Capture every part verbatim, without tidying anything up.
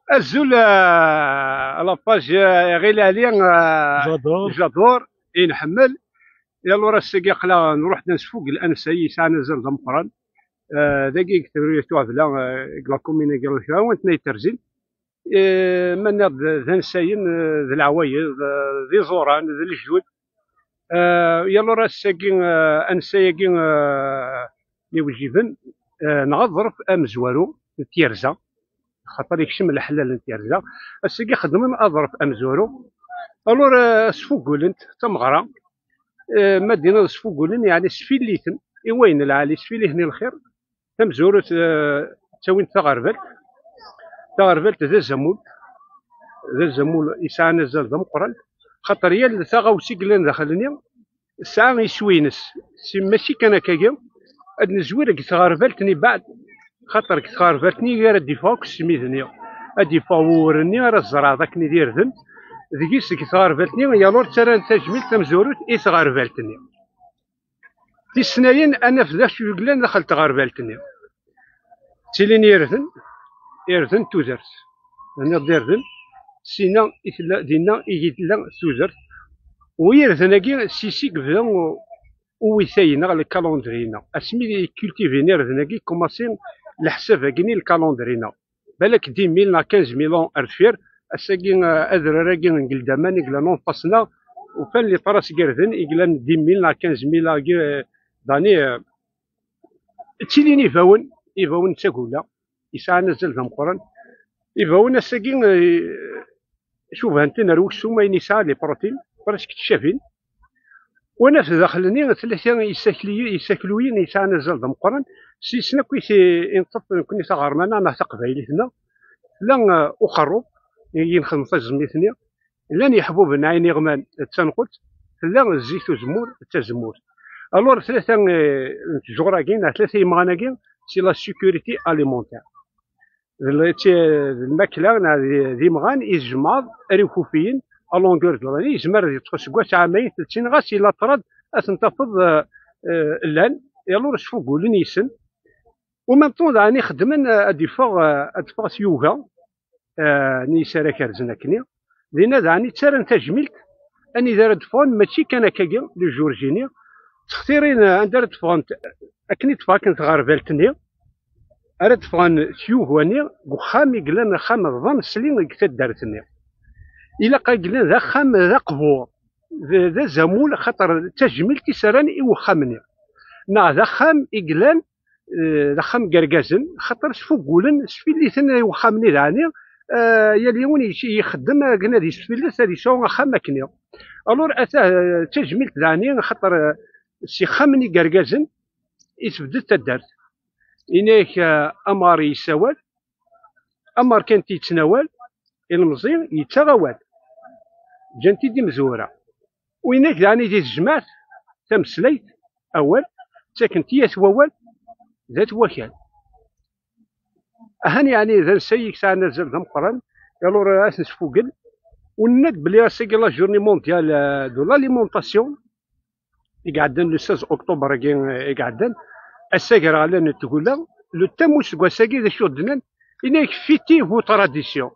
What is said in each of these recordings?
Azul, euh, à la page, euh, Ɣil Ɛli, euh, J'adore. J'adore, i nḥemmel. Yal ur ass-agi aql-aɣ nruḥ-d ad nesfugel ansa yesɛan azal d ameqqran. Euh, dagi deg Tefrirt Uɛebla, euh, deg la commune n Grawt Kra, wan tnay terzin. Eh, ma nniɣ-d d ansayen, eh, d leɛwayed, eh, d iẓuran, d lejdud. Eh, yal ur ass-agi, eh, ansa-agi, eh, n iwejjiben, eh, neɣ aḍref amezwaru n tyerza, xaṭer ikcem leḥlal n tyerza. Ass-agi xeddmen aḍref amezwaru. Alors, eh, sfugulent tameɣra, eh, ma d-iniḍ sfugulen, yeɛni sfilliten i wayen lɛali, sfilliten i lxir. Tamezwarut, eh, ttawin-d taɣerbalt. Taɣerbalt d azamul, d azamul yesɛan azal d ameqqran, xaṭer yal taɣawsa i yellan daxel-nni tesɛa iswi-ines. Si, mačči kan akkagi, ad nezwir deg tɣerbalt-nni baɛd, xaṭer deg tɣerbalt-nni i ara d-iffeɣ akk ssmid-nni, ad d-iffeɣ wuwren-nni ara tzerɛeḍ akken i d irden. Deg-s, deg tɣerbalt-nni, yal ur ttarran tajmilt tamezwarut i tɣerbalt-nni. Tisnayen ad naf d acu yellan daxel tɣerbalt-nni. Ttilin irden, irden n tudert. Tenniḍ-d irden, sina i tella, dinna i tella tudert. U irden-agi, sisi yebda u-, uwitay-nneɣ, le calendrier-nneɣ. Asmi i cultivin irden-agi, commencé leḥsab-agi-nni, le calendrier-nneɣ. Balak dix mille neɣ quinze mille ans ar deffir, ass-agi, eh, adrar-agi n Geldaman i yellan en face-nneɣ, ufan les traces n yirden i yellan dix mille neɣ quinze mille agi, eh, d'années, eh, ttilin ibawen, ibawen d tagula, yesɛan azal d ameqqran. Ibawen ass-agi, eh, cubhen-ten ar uksum ayen yesɛa les protéines, presque ttcabin. Wa naf daxel-nni tlata isakli-, isakluyen yesɛan azal d ameqqran, s yisen akk i t-, i neṭṭef nekkni taɣerma-nneɣ neɣ taqbaylit-nneɣ. Tella, eh, uqerrub, i nxedem taẓemmit-nni. Llan yeḥbuben, ɛin iɣman d tanqelt. Tella zzit uzemmur d tazemmurt. Alors, tlata, eh, n tjuɣra-agi, neɣ tlata yemɣan-agi, c'est la sécurité alimentaire. D l-, d lmakla neɣ d, d imɣan i tjemɛeḍ ar ikufiyen à longueur de l'année, yezmer ad yeṭṭef aseggas, ɛamayen, tlettin, ɣas yella ṭṭrad ad ten-tafeḍ, eh, eh, llan, alors sfugulen yes-sen. U même temps daɣen ixeddmen, eh, ad d-iffeɣ, eh, ad d-teffeɣ tyuga, eh, n yisara kerzen akkenni. Dinna daɣen i ttarran tajmilt, anida ara d-ffɣen, mačči kan akkagi, le jour J-nni, ttextirin, eh, anda ara d-ffɣent, akken i d-teffeɣ akken tɣerbalt-nni, ara d-ffɣen tyuga-nni deg uxxam i yellan axxam d aneṣli deg taddart-nni. Ilaq ad yellan d axxam d aqbur, d, d azamul, axaṭer d tajmilt i s-rran i uxxam-nni. Neɣ d axxam i yellan, eh, d axxam n yergazen, xaṭer sfugulen, sfilliten i uxxam-nni daɣen, eh, yal yiwen yec-, ixeddem akken ad yesfillet, ad yesɛu axxam akkenni. Alors, ata, eh, d tajmilt daɣen, xaṭer, eh, s ixxamen i yergazen i tebded taddart. Ini-ak, eh, amɣar yessawal, amerkanti yettnawal, ilemẓi yettaɣ awal. Ǧǧan-t-id imezwura. Winak daɣen i di tejmaɛt, tameslayt, awal, ttaken-t i at wawal, d at wakal. Ahan yeɛni d ansa i yesɛan azal d ameqqran, alors ad t-nesfugel. U nenna-d belli ass-agi la journée mondiale, euh, de l'alimentation, i iɛeddan le seize octobre-agi, eh, i iɛeddan, ass agraɣlan n tgella, le thème n useggas-agi d acu d-nnan, ini-ak fêtez vos traditions.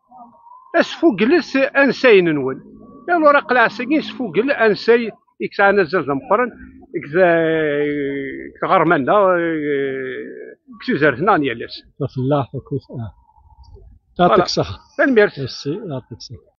Asfuglet ansayen-nwen. Alors aql-aɣ ass-agi nesfugel ansay i yesɛan azal d ameqqran deg t-, deg tɣerma-nneɣ, eh, deg tudert-nneɣ n yal ass. Tafellaḥt akked, ah. Voilà. Yɛeṭṭik ṣṣeḥḥa. Tanemmirt. Merci, yɛeṭṭik ṣṣeḥḥa.